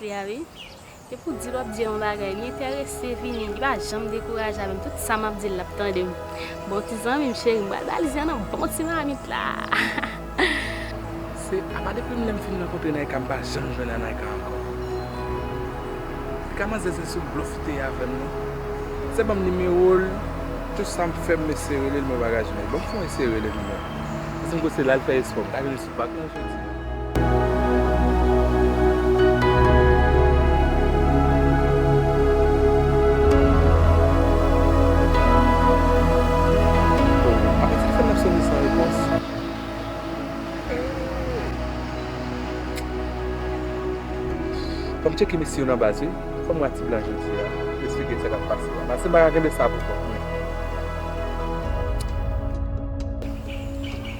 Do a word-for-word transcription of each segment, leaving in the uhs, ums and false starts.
Wi, wi. Depi w di l w ap di l yon bagay, li enterese, vini, li pa janm dekouraje avè m. Tout sa m ap di l, l ap tande m. Bon, ti zanmi m cheri, m pral ba l zen nan bon ti mamit la. Se, apa depi lè m fin rankontre Naïka, m pa janm jwenn Anaïka ankò. Pika manzè se sou blòf li te ye avè m, non. Se ban m nimewo l, tout sa m fè, m eseye rele l, mwen pa ka jwenn li. Bon, m fè yon eseye rele l, non. Paske m kote la, l fè espò, m ta vin sou bak lan jodi. Apa telefòn nan ap sone san repons? Fò m tcheke mesye yo nan baz, wi. Fò m wè ti blan jodi a. Eksplike sa k ap pase a. Paske m pa ka kenbe sa pou kont mwen.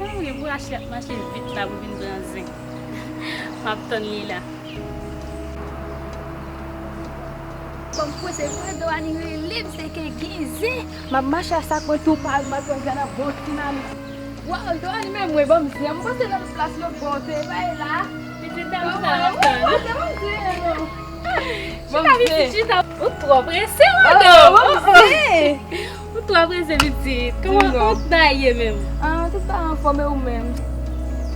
Ah, men pou Ashley ap mache vit la pou vin pran zen. M ap tann li la. Bon, m poze mwen, Doani rele m, se ke gen zen. M ap mache a sak mwen tou pal, m ap jwenn nan bon ti mamit. Waw, Doani, men mwen, ban m zen. M panse nan lòt plas lòt bò, te bay la. Pitit dam sa ap tann. Bon, bon, bon, bon, bon, bon. Chita, pitit, chita. Ou twò prese, madanm. Oh, oh, oh, oh. Ou twò prese, pitit. Kòman, kòman tout bagay ye menm? Ah, tout bagay anfòm, e ou menm?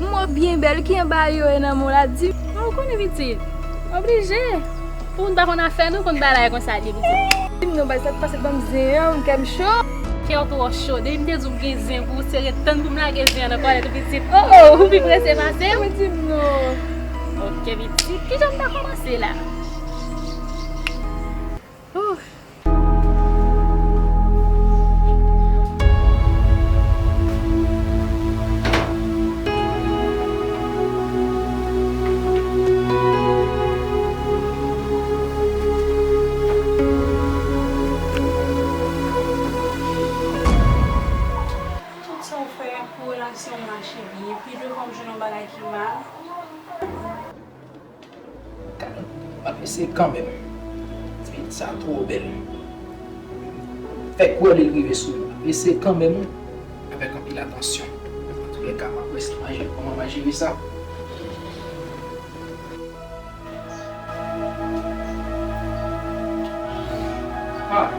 Mwen byen bèl, ki anba yo e nan men w la, di m. Ah, ou konnen, pitit. Oblije. Pou moun pa konn afè nou, konn bagay konsa li, pitit. Di m non, bay sa k pase, ban m zen an, kè m cho. Kè w twò cho. Depi m te di w m gen zen pou ou, se ret tann pou m lage zen an nan kòlèt ou, pitit. Oh, oh, ou pi prese pase m? Mwen di m non. Ok, pitit. Kijan m ta kòmanse la? Ouh. Tout sa w fè pou relasyon w mache byen, pi devan w jwenn yon bagay ki mal. Gad, m ap eseye kanmenm. Ti pitit sa twò bèl. Fè kwè li rive sou li. M ap eseye kanmenm, wi. Avèk anpil atansyon. Antoulèka, m ap wè si m a jere, kòman m a jere sa. Ah.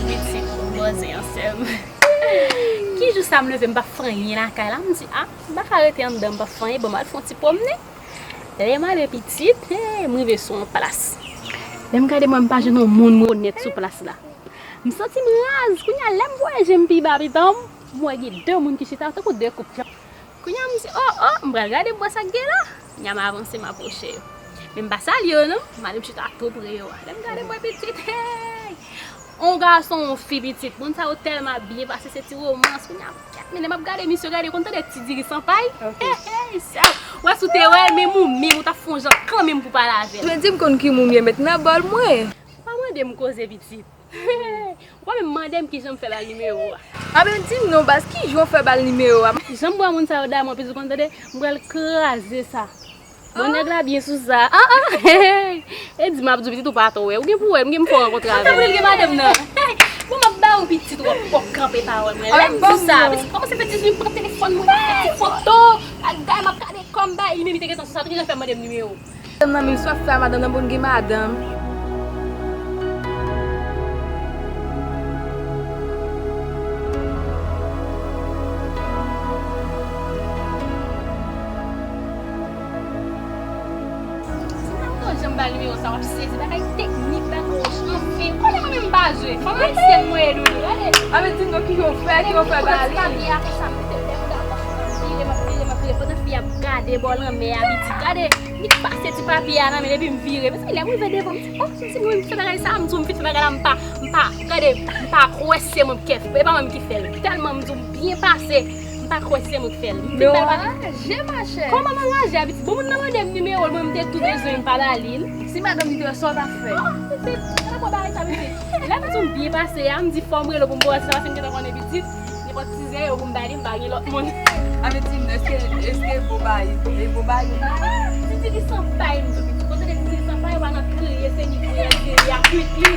Pitit, bòzè ansanm. Ki jou sa m leve, m pa fè anyen lakay la, m di, ah, m pa ka rete anndan, m pa fè anyen, bon, m al fè yon ti pwomnen. Lè m ale pitit, hey, m rive sou yon plas. Lè m gade, mwen, m pa jwenn yon moun m rekonèt sou plas la. M santi m raz. Kounye a, lè m voye je m pi ba pitan m, m wè gen de moun ki chita tankou de koup. Kounye a, m di, oh, oh, m pral gade m wè sa k gen la. Kounye a, m avanse, m apwoche yo. Men m pa salye yo, non. M ale m chita tou pre yo a. Lè m gade, m wè pitit, hey! On gason, on fi pitit. Moun sa yo tèlman ap byen pase, se ti romans. Kounye a, kèt, men lè m ap gade misye, gade, konn tande ti diri san pay. Ok. Hey, hey, sè. Wè, si w te wè l, menm ou menm, ou t ap fè yon jan kanmenm pou pale avè l. Men di m konn ki moun m ye, met nan bòl mwen. Pa mande m koze, pitit. Ou pa menm mande m kijan m fè ba l nimewo a. A ben di m non, baz, kijan w fè ba l nimewo a? Jan m wè moun sa yo damou, pitit, ou konn tande, m pral kraze sa. Bon, nèg la byen sou sa. Ah, ah, hey, hey. E di m ap di w pitit ou pa twò wè. Ou gen pou wè, m gen m fò rankontre avè l. Tanpri l gen madanm nan. Bon, m ap ba ou pitit ou ap pòk kanpe pawòl mwen. Lè m di sa, pitit kòmanse fè ti zwi, pran telefòn mwen, fè ti foto. Bagay m ap gade kòm bay, li menm li te gentan sou sa, tou kijan fè mande m nimewo. Madanm nan menm, sa w ap fè a madanm nan, bon, gen madanm. Si m ap pran jan m ba l nimewo sa, w ap sezi. Bagay teknik, bagay chanfe. Konnen mwen menm m pa jwe. Fanm ayisyèn mwen ye, doudou. Gade. A, men di m non, kijan w fè, kijan w fè ba li? Papye a konsa, m mete l dèyè m, m ap vire, m ap vire, m ap vire. Pandan fi a ap gade bò lanmè a, pitit. Gade, li pase ti papye a nan men l, epi m vire. Mezanmi, lè m rive devan, m di, oh, se mwen menm ki fè bagay sa, m di w m fin fè bagay la, m pa, m pa, gade, m pa kwè se mwen ki fè, e pa mwen menm ki fè l. Tèlman m di w m byen pase, m pa kwè se mwen ki fè l. M fin fè bagay. Men w anraje, machè. Kòman m anraje, pitit? Bon, moun nan mande m nimewo l, mwen m te tou bezwen m pa ba li l. Si madanm li te wè sa w t ap fè. Oh, pitit, gade bò bagay sa, pitit. Lè m di w m byen pase a, m di fò m rele w pou m ba w sa, paske m gentan konnen pitit. Nenpòt ti zen yo pou m ba li, m pa gen lòt moun. A, men di m, èske, èske bon bagay, e bon bagay? Ti diri san pay, m di w, pitit. Kote de ti diri san pay? Pa nan kriye, se ni kriye, kriye a kwit li.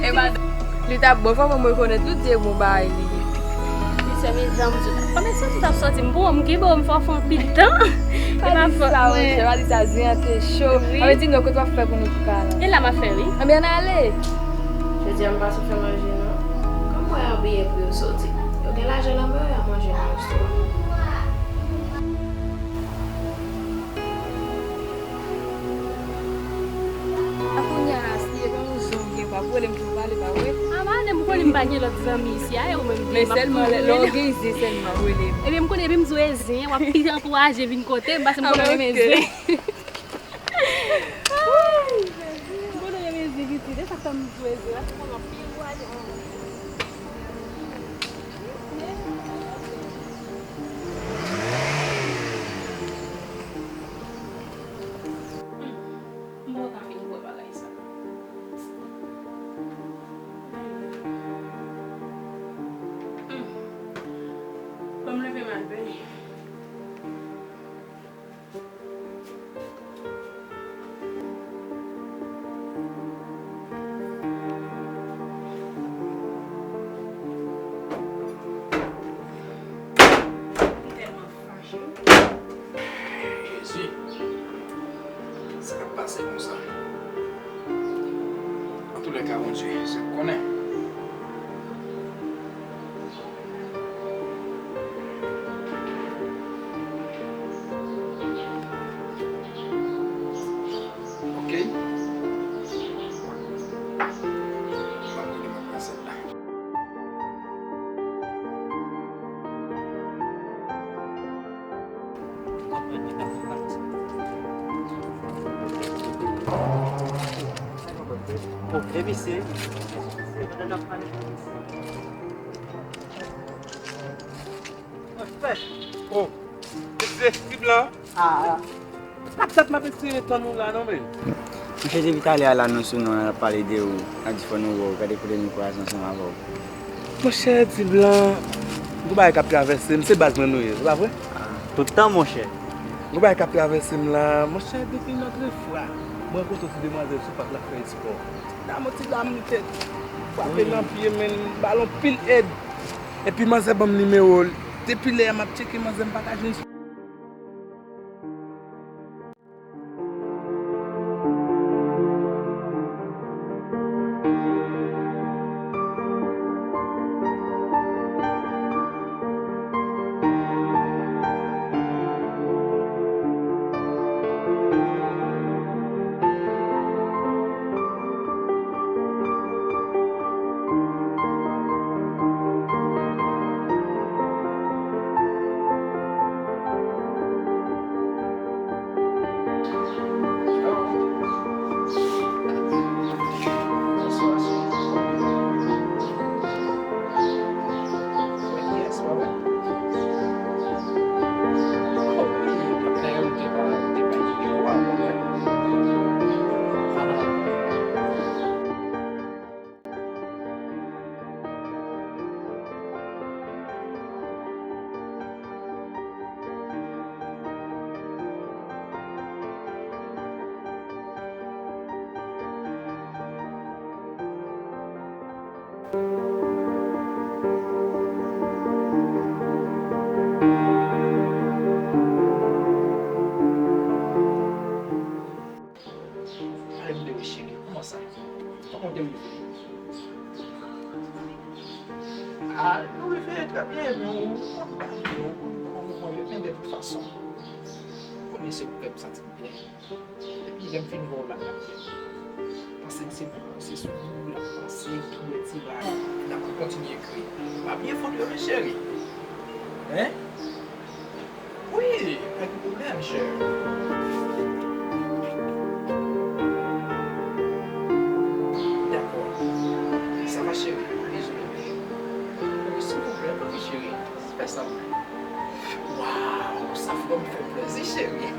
E madanm, li t ap bon, fò mwen rekonèt tout se bon bagay li ye. Mesye, mezanmi, kòman sa tout ap sòti? M pou m gen bon, m fò fè anpil tan. Pa di sa, monchè, pa di sa, zen an te cho. Wi. Sa vle di nou kote w ap fè pou nou pou ka la. E la m ap fè, wi. Anben, ann ale. Jodi a m pa sou fè manje, non. Kòm mwen abiyè pou yo soti. Yo gen lajan nan men yo, y a manje nan restoran. A kounye a la, si e pa yon zanmi w gen, w ap rele m pou nou pale, pa vre? A, madanm, m konnen m pa gen lòt zanmi isi a, e ou menm ki m ap tou rele. Men sèlman lè, lè w gen zen sèlman, rele m. Ebyen, m konnen depi m di w e zen, w ap pi ankouraje vin kote m, paske m konnen w renmen zen. Ay, Jezi, m konnen w renmen zen, pitit, e sa k fè m di w e zen, paske m konnen w ap pi ankouraje vin kote m. M poko ka fin bwè bagay sa. Hmm. Ban m leve m al benyen. M tèlman fache. Jezi. Sa k ap pase konsa? Antoulèka, Bondye sèl konnen. Ok. M ap gade m ap pase la. Bon, e misye? Oh, mesye, ti blan. Ah. Sa k fèt m ap eseye tann ou la non, men. Monchè, depi talè a la nou sou nou, n ap pale de ou, n ap di fò nou wè w, gade kote nou kwaze ansanm avè w. Monchè, ti blan, gon bagay k ap travèse m, se baz mwen nou ye, se pa vre? Ah, tout tan, monchè. Gon bagay k ap travèse m la, monchè, depi notre fwa, mwen rankontre ti demwazèl sou pak la ap fè espò. Dam, ti dam, li te frape nan pye, men balon pil èd. Epi manzè ban m nimewo l. Depi lè a m ap tcheke manzè, m pa ka jwenn. Ale m de wi cheri, kòman sa? Kòman w te rive? Ah, nou rive trè byen, men ou konn bagay yo, ou konn kòman yo, men de tout fason, ou konnen se pou fè m santi m byen. Epi lè m fin wè w la, l ap fè. Panse m se pou panse sou ou, l ap panse, tou lè ti bagay, l ap kontinye kriye. Pa bliye fòt yo, men cheri. Hein? Wi, pa gen pwoblèm, cheri. Dakò. Sa va, cheri. Dezole. Wi, silvouplè, wi, cheri. Fè sa pou mwen. Waw, sa fè m fè plezi, cheri.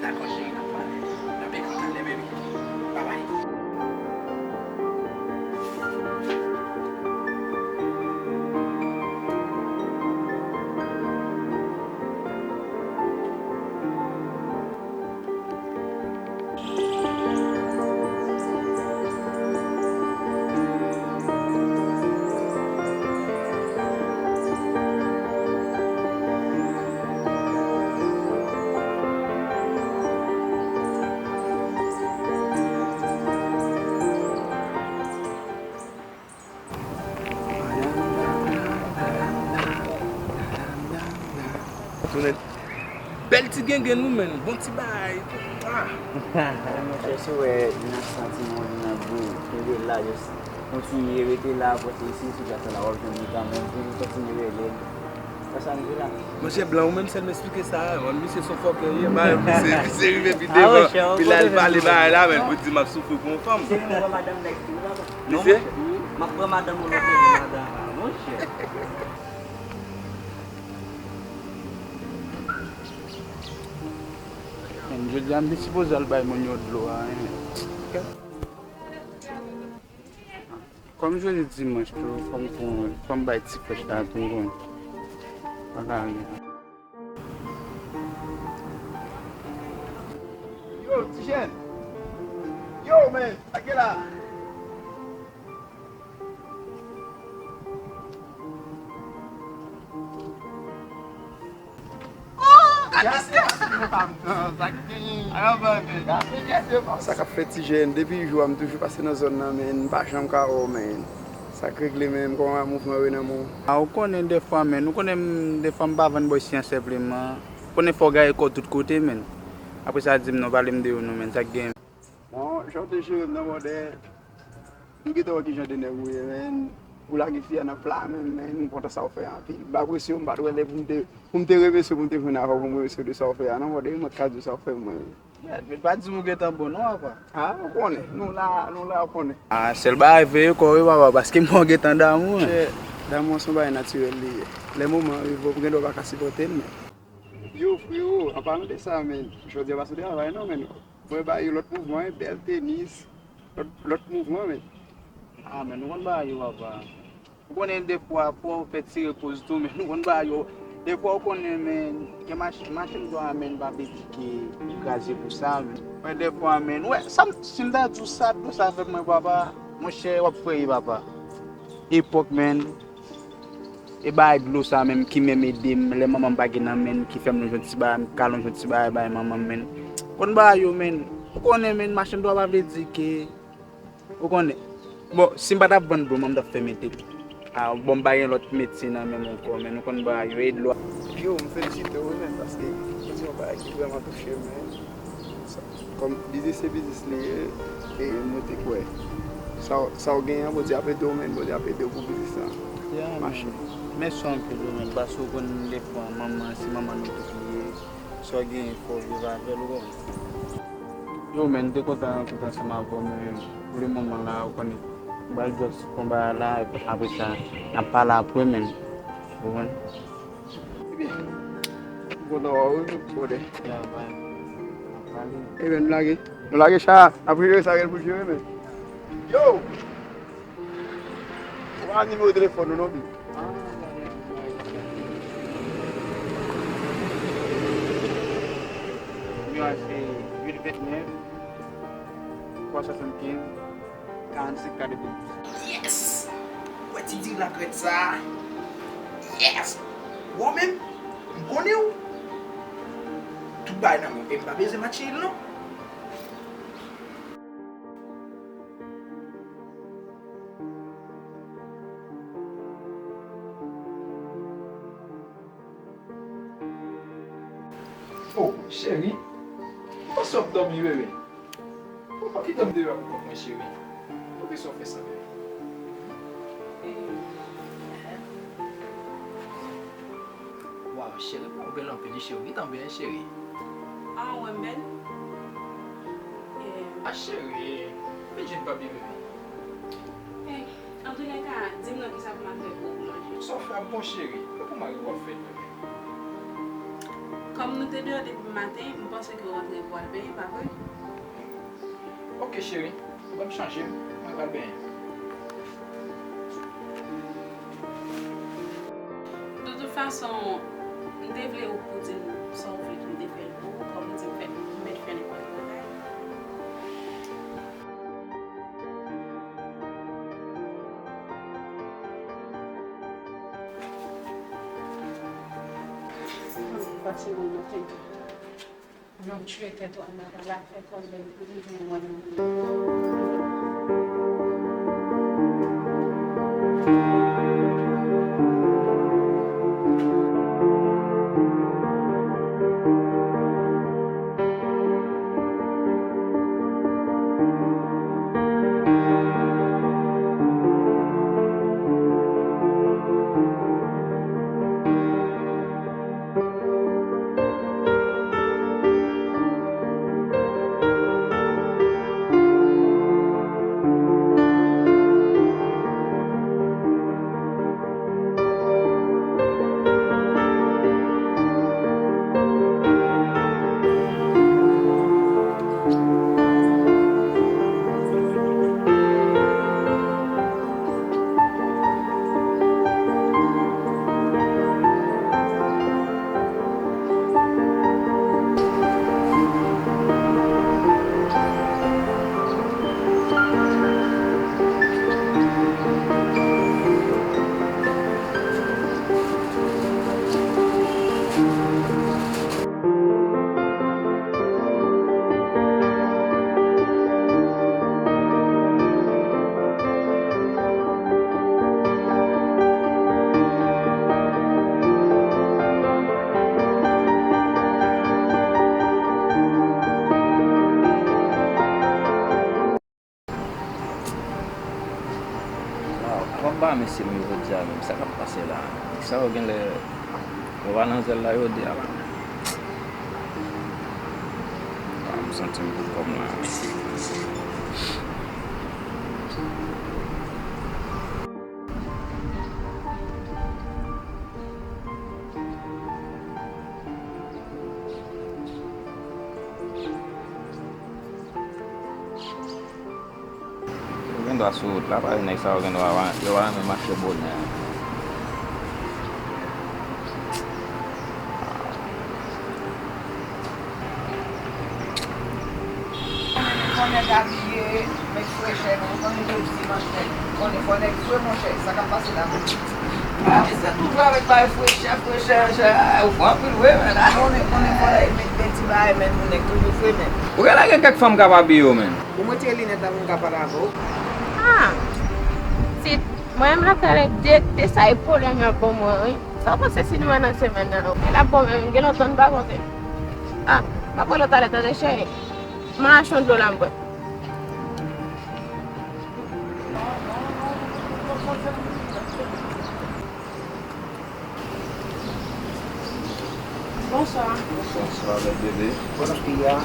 Dakò, cheri, n ap pale. N ap ekri talè, baby. Babay. Tounen bèl ti gengenn wi, menn. Bon ti bagay. Ah. Monchè, si w wè nan santiman w nan gou, kenbe la, just kontinye rete la, pote isi, sou plas la, w ap jwenn li kanmenm, toujou kontinye rele l. Sa, sa rive la. Monchè, blan, ou menm sèl m esplike sa, wi, misye se yon fòkè, wi, ba, misye, misye rive pi devan, pi la, l pale bagay la, menn, pou di m ap soufri pou yon fanm. Se pou w wè madanm nèg tou, la. Misye? M ap pran madanm ou lòt lè, madanm, monchè. Menn, jodi a m te sipoze al bay moun yo dlo a, hein. Kòm jodi dimanch tou, fò m pran, fò m bay ti frèch la tou, bon. Pa ka rive. Yo, Tijèn! Yo, men! Sa k gen la? Sa k ap fèt, Tijèn? Depi jou a, m toujou pase nan zòn nan, men m pa janm ka wè w, men. Sa k regle, men? Kòman mouvman yo ye nan men w? A, ou konnen dèfwa, men. Ou konnen m, dèfwa m pa vann bò isi an senpleman. Ou konnen fò w gaye kò w tout kote, men. Apre sa, di m non, pale m de ou non, men. Sa k gen? Bon, jan w te jere m nan bòdè, m gentan wè kijan de nèg ou ye, men. Ou lage fi a nan pla, men, men, m kontan sa w fè anpil. M pa apresye w, m pa t wè lè pou m te, pou m te remèsye w, pou m te jwenn avè w, pou m remèsye w de sa w fè a, non, bòdè, mwen t ka di w sa w fè mwen. Mèd, men pa di m ou gentan bon non, apa. A, ou konnen, nou la, nou la, ou konnen. A, sèl bagay, veye kò w wi, papa, paske m wè w gentan damou, wi. Chè, damou an se yon bagay natirèl li ye. Lè moman an rive, ou gen dwa pa ka sipòte l, men. Yo, frero, an palan de sa, men, jodi a pa sou travay non, men. Mwen ba yo lòt mouvman, wi, bèl tenis, lòt, lòt mouvman, men. A, men, nou konn ba yo, papa. Ou konnen dèfwa, fò w fè ti repoz tou, men, nou konn ba yo. Dèfwa, ou konnen, men, gen mach-, machin dlo a, men, pa vle di ke li kraze pou sa, men. Mwen, dèfwa, men, wè, sa m, si m ta di w sa, dlo sa fè pou mwen, papa, monchè, w ap fraye, papa. Epòk, men, e bagay dlo sa menm ki menm ede m, lè manman m pa gen nan men, ki fè m lonje yon ti bagay, m ka lonje yon ti bagay bay manman m, men. Konn bagay yo, men. Ou konnen, men, machann dlo a pa vle di ke, ou konnen. Bon, si m pa t ap vann dlo, manman m t ap fèmen tèt li. A, bon, m pa gen lòt metye nan men m ankò, men. Ou konn bagay yo, e dlo a. Yo, m felisite w, men, paske ou di yon bagay ki vrèman touche m, men. Sa, kòm biznis se biznis li ye, e mwen te kwè. Sa w, sa w genyen an, Bondye ap ede w, men, Bondye ap ede w pou biznis lan mache. Mèsi anpil, wi, men, paske w konn dèfwa, manman, se manman nou tout li ye. Sa w genyen, fò w viv avè l, ou konprann. Yo, men, m te kontan rankontre ansanm avè w, men, pou le moman la, ou konnen, m pral just fè yon bagay la, apre sa, n ap pale apre, men, ou konprann. Ebyen, m kontan wè w wi, bwodè. Ebyen, nou lage. Nou lage cha a. N ap jere sa gen pou jere, men. Yo! Ou pa nimewo telefòn nou non plis. Nimewo a se uit vennèf, twa swasannkenz. Karannsenk katrevenndis. Yes! Ou wè ti diri la krèt sa a? Yes! Wè w menm, m konnen w. Tout bagay nan men w, e m pa bezwen matche l non. Oh, cheri, ou panse w ap dòmi, bebe? Ou pa kite m deyò a pou kont mwen, cheri. Poukisa w fè sa, bebe? Waw, cheri, pa w bèl anpil, wi, cheri. Ou gentan bèl, cheri. Ah, ou wè m bèl? Eh. Ah, cheri, vin jwenn papi, bebe. Eh, antoulèka, di m nan kisa pou m al fè pou ou pou manje. Sa w fè ap bon, cheri. E pou mari w ap fè l, bebe. Kòm nou te deyò depi maten, m panse ke w rantre pou w al benyen, pa vre? Ok, cheri. Ban m chanje, mwen pral benyen. De tout fason, m te vle ou pou di m sa w vle pou m te fè l pou ou, kòm ou di m fè, m mèt fè nenpòt bagay. Pase yon maten. Yon tchwe tèt ou ann ap al afè pwoblèm pou li gen mwen. Se m yo jodi a menm, sa k ap pase la? Nèg sa yo genlè, yo pa nan zèl la yo di a la. Ah, m santi m pou kò m la. Ou gen dwa sou wout la, paske nèg sa yo gen dwa, yo pa renmen mache bonè. Konnen nèg abiye, met frechè, men ou konnen jodi dimanch nèg, konnen fò nèg fre monchè, sa k ap pase la menm? Ah, misye toujou avèk bagay frechè, frechè, frechè. Ah, ou fò anpil vre, men. Konnen, konnen fò nèg met bèl ti bagay, men pou nèg toujou fre, men. Ou genlè gen kèk fanm k ap abiye w, men. Ou mete linèt la pou m ka pale avè w. Ah! Tit, mwen menm la talè de, de sa e pwoblèm y ap ban mwen, wi. Sa w panse si nou wè nan semèn nan? L ap bon, men gen lontan n pa konte. Ah, m ap wè l talè, tande cheri. M al achte yon dlo la m bwè. Bonswa. Bonswa, bèl bebe. Kote w ye a?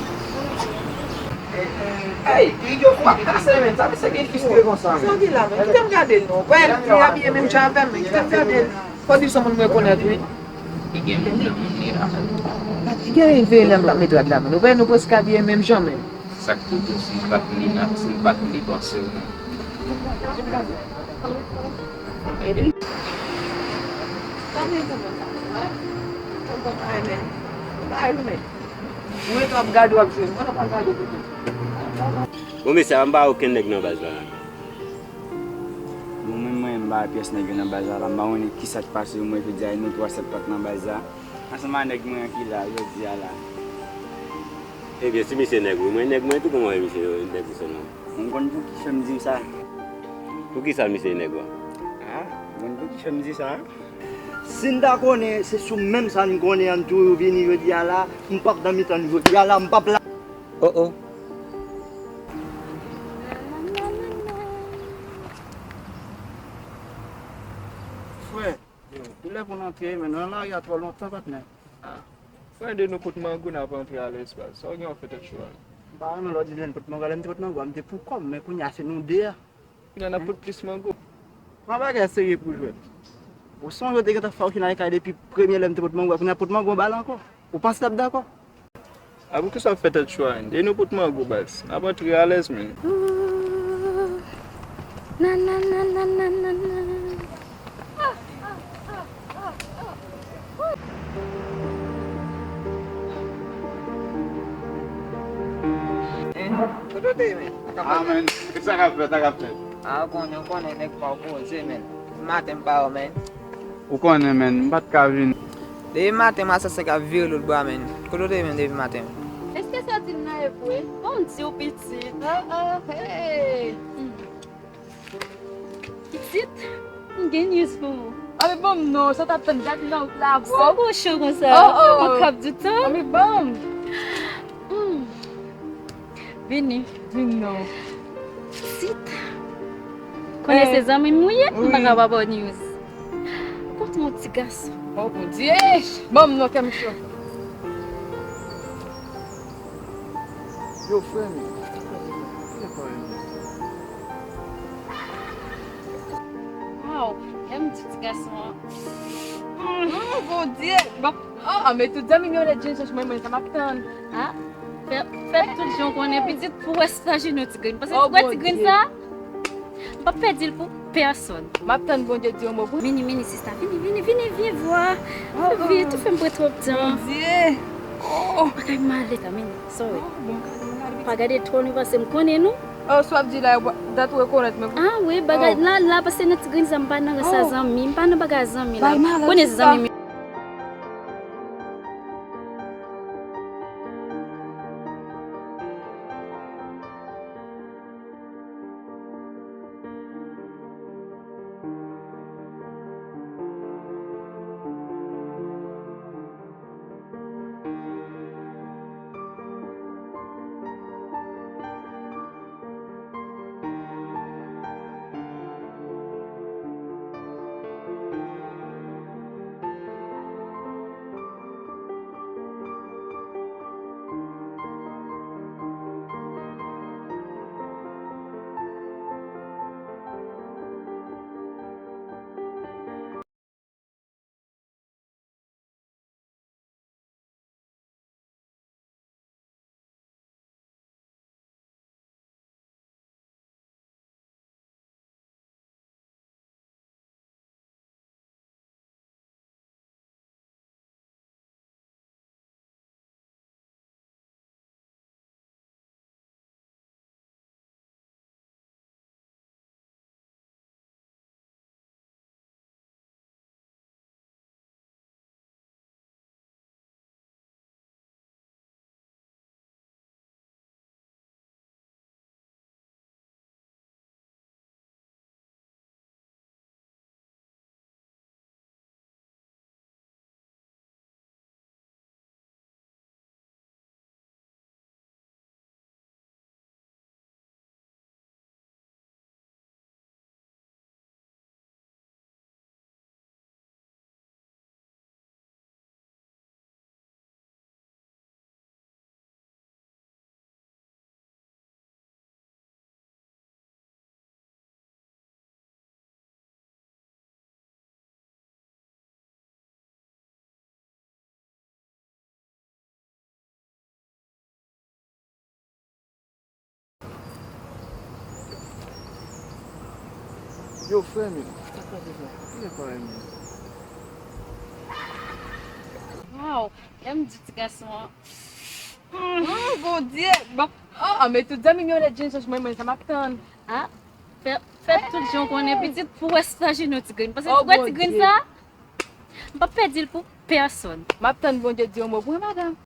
Ey, figi w ap kase, men. Sa misye gen fistire konsa, men. Sa w gen la, men? Kite m gade l non. Wè, li abiye menm jan avè m, men. Kite m gade l. Fò di se yon moun mwen konèt, wi. Li gen moun nan moun li la, men. Li gen veye lè m t ap met rad la, men. Ou wè, nou prèske abiye menm jan, men. Sa k pou di w, si l pa t li, si l pa t li panse w, non. Bon, mesye, m pa wè okenn nèg nan baz la. Bon, mwen menm, m pa wè pyès nèg yo nan baz la, la. M pa konnen kisa k pase yo, mwen, jodi a, e nou twa sèl k pa t nan baz la. Ansanm a nèg mwen an ki la, jodi a la. Ebyen, si misye nèg ou, mwen nèg mwen tou, kòman wè misye nèg ou sèlman? M konn pou ki fè m di w sa. Poukisa misye nèg ou an? Ah, m konn pou ki fè m di sa. Si n ta konnen se sou menm sa n konnen an tou yo vini jodi a la, m p ap nan mitan n jodi a la, m p ap la. Oh, oh. Frè, kilè pou n antre, men nan lari a twò lontan, patnè. Ah, frè, de nou pot mango n ap antre alèz, baz. Sa w gen w ap fè tèt cho a? M pa renmen lè w di lè n pot mango, lè m te pot mango a, m te pou kò m, men kounye a se nou de a. Kounye a n ap pot plis mango. Pran bagay serye pou jwèt. Ou sonje w te gentan fè w final kay depi premye lè m te pot mango a, kounye a pot mango ba l ankò. Ou panse l ap dakò? A poukisa w ap fè tèt cho a, en? De nou pot mango, baz. N ap antre alèz, men. Ooh, na, na, na. Kote w te ye, men? Sa k ap fèt? Ah, men, sa k ap fèt, sa k ap fèt? Ah, ou konnen, ou konnen, nèg pa w poze, men. Maten m pa wè w, men. Ou konnen, men, m pa t ka vin. Depi maten, m a sanse k ap vire lòt bò a, men. Kote w te ye, men, depi maten? Èske sa w di m nan e vre? Bon, m di w, pitit. Oh, oh, hey! Hmm. Pitit, m gen news pou ou. Anben ban m non, sa w t ap tann, gad nan wout la avè w. Sa w gwo cho konsa? Oh, oh. Ou k ap di tan? Anben ban m. Hmm. Vini. Vini non. Pitit. Konnen se zanmi m ou ye, m pa ka pa ba w news. Kontre yon ti gason. Oh, Bondye! Ban m non, kè m cho. Yo, frè m. Waw, lè m di ti gason an. Oh, Bondye! Bon, oh, men tout zanmi m yo lè Jane chèche mwen, mwen sa m ap tann. Ah, fè, fè tout jan w konnen, pitit, pou wè si ta jwenn yon ti grenn. Paske ti grenn sa, m p ap pèdi l pou pèsòn. M ap tann Bondye di yon mo pou. Vini, vini, sista, vini, vini, vini, vyen vwa. Vini, tou fè m pran twòp tan. Bondye. Oh. Bagay malèt, amen. Sorry. Pa gade twò nou, paske m konnen nou. Oh, sa w ap di la, dat ou rekonèt mwen. Ah, wi, bagay la, la, paske nan ti grenn sa, m pa nan rès a zanmi, m pa nan bagay zanmi la. Konnen zanmi. Yo, frè m yo. Sa k pase, frè? Ki lè parèy mwen? Waw, lè m di ti gason an. Oh, Bondye. Bon. Oh, oh, men tout zanmi m yo lè Jenson mwen, mwen sa m ap tann. Ah, fè, fè tout jan w konnen pitit pou wè sa jenou ti grenn. Paske Oh, pou wè ti grenn Bondye. Sa, m p ap pèdi l pou pèsonn. M ap tann Bondye di yon mo pou mwen, madanm.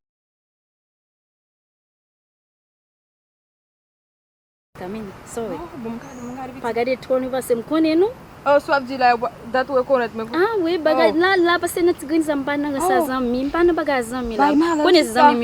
Tamini, sorry. Oh, bon, m gade, m gade Pa gade twò nou pase m konnen nou. Oh, sa w ap di la, dat ou rekonèt mwen. Ah wi, bagay Oh. La, la, paske nan ti grenn sa m pa nan sa Oh. Zanmi, m pa nan bagay zanmi la. Bay malè Konnen sou zanmi sa.